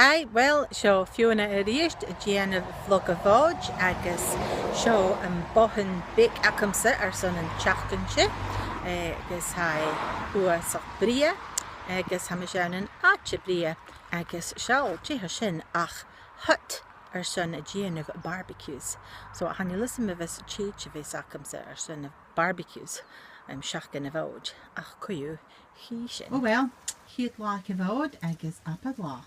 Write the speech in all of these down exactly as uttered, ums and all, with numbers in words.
Aidh, well, seo Fiona a-rithist a' dèanamh vlog a' Mhòid, agus seo am bothan beag agamsa airson an t-seachdain-sa, eh, agus tha e uabhasach brèagha, agus tha mise ann an àite brèagha, agus seall, dè tha sin ach hut airson a' dèanamh barbecues. So, chan eil fhios agam a bheil tèid a bhios agamsa airson na barbecues, um, seachdain a' Mhòid, ach co-dhiù, chì sinn. Oh well, a' chiad latha aig a' Mhòd agus abair latha.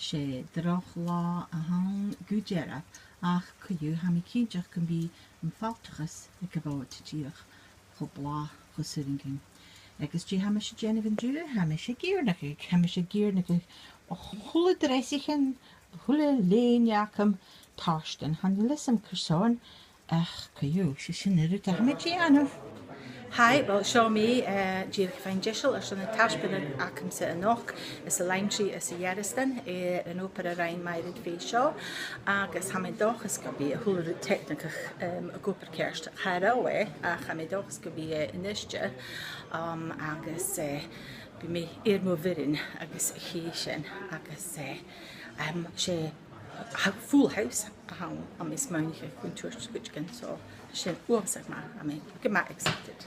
'S e droch latha a th' ann gu dearbh, ach co-dhiù, tha mi cinnteach gum bi am faltachas aig a' Mhòd dìreach cho blàth, cho sònraichte. Agus dè tha mise a' dèanamh an-diugh? Tha mise ag iarnachadh, tha mise ag iarnachadh a h-uile dreasaichean, a h-uile lèine agam tartan. Chan eil fhios agam carson, ach co-dhiù, 's e sin an rud a tha mi a' dèanamh. Hi, well, seo mi, eh, dìreach a' faighinn deiseil airson an taisbeanadh agamsa a-nochd, is a' lime tree is a' Ghearasdan, eh, an obair a rinn Mairead Fay Shaw, agus tha mi an dòchas gum bi a h-uile rud teicnigeach, em, ag obair ceart. Cha robh e, ach tha mi an dòchas gum bi e a-niste, um, agus, eh, bidh mi air mo bhioran agus chì sinn, agus, eh, um, 's e h-, full house a th' ann, tha mi a' smaoineachadh, chun tuairt cuideigin, so sin uabhasach math, tha mi gu math excited.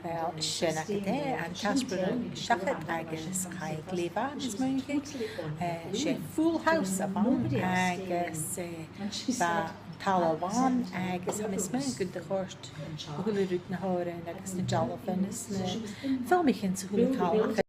Well, sin agad e, an taisbeanadh seachad agus chaidh e glè mhath, is mi a' smaoineachadh. Eh, 's e full house a bh' ann, agus, eh, bha talla làn, agus tha mi a' smaoineachadh gun do chòrd a h-uile rud, na h-òrain agus na dealbhan is na filmichean 's a h-uile càil.